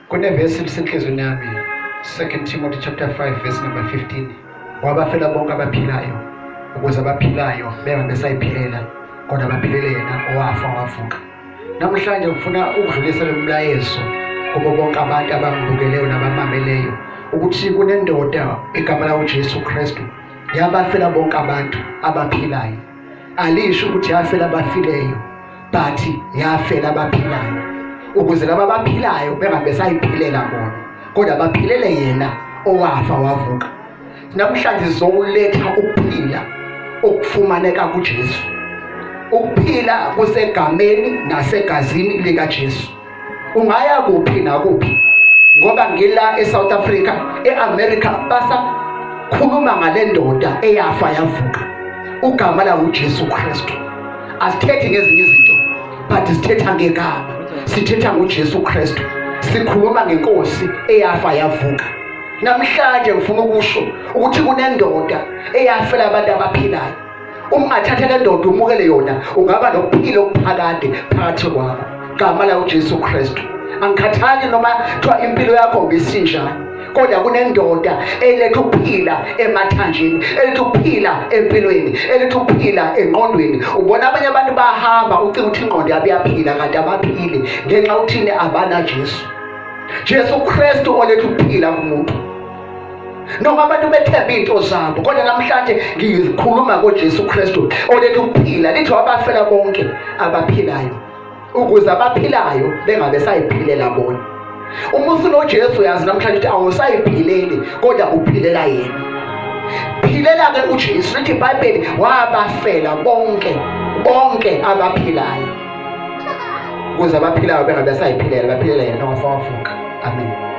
Kunevesi elisenhlizweni yami, 2 Timothy chapter 5 verse number 15. Wabafela bonke abaphilayo ukuze abaphilayo bengabe besayiphilela kodwa baphilele yena owafa wavuka. Namhlanje ngifuna ukudlulisa lo mlayezo kubo bonke abantu abangibukeleyo nabamameleyo ukuthi kunendoda igama lawo Jesu Kristu yabafela bonke abantu abaphilayo. Alisho ukuthi yafela abafileyo but yafela abaphilayo ukuze laba abaphilayo bengabe sayiphilela bona kodwa baphilele yena owafa wavuka. Namhlanje sizokuletha ukuphila okufumaneka kuJesu. Ukuphila kusegameni nasegazini likaJesu. Ungaya kuphi nakuphi ngoba ngila eSouth Africa, eAmerica basakhuluma ngale ndoda eyafa yavuka. Ugama la uJesu Kristu. Asithethi ngezinye izinto but sithetha ngegama. Sithetha ngoJesu Kristu. Sikhuluma ngenkosi eyafa yavuka. Namhlanje ngifuna ukusho ukuthi kunendoda eyafela abantu abaphilayo. Uma ungathatha le ndoda umukele yona ungaba nokuphila okuphakade phakathi kwakho. Gama la uJesu Kristu. Angikhathali noma kuthiwa impilo yakho bisinjani. Kodwa kunendoda eletha ukuphila emathanjeni, eletha ukuphila empilweni, eletha ukuphila engqondweni. Ubona abanye abantu bahamba ucinga ukuthi ingqondo yabo iyaphila kanti abaphili ngenxa uthini abana Jesu. Jesu Kristu oletha ukuphila kumuntu. Noma abantu bethemba izinto zabo kodwa namhlanje ngikhuluma ngoJesu Kristu oletha ukuphila lithi wabafela bonke abaphilayo ukuze abaphilayo bengabe sayiphilela bona. Uma usunoJesu uyazi namhlanje ukuthi awusayiphileli kodwa uphilela yena. Philela ke uJesu lithi iBhayibheli wabafela bonke bonke abaphilayo. Ukuze abaphilayo bengabe sayiphilela baphilela yena wafa wavuka. Amen.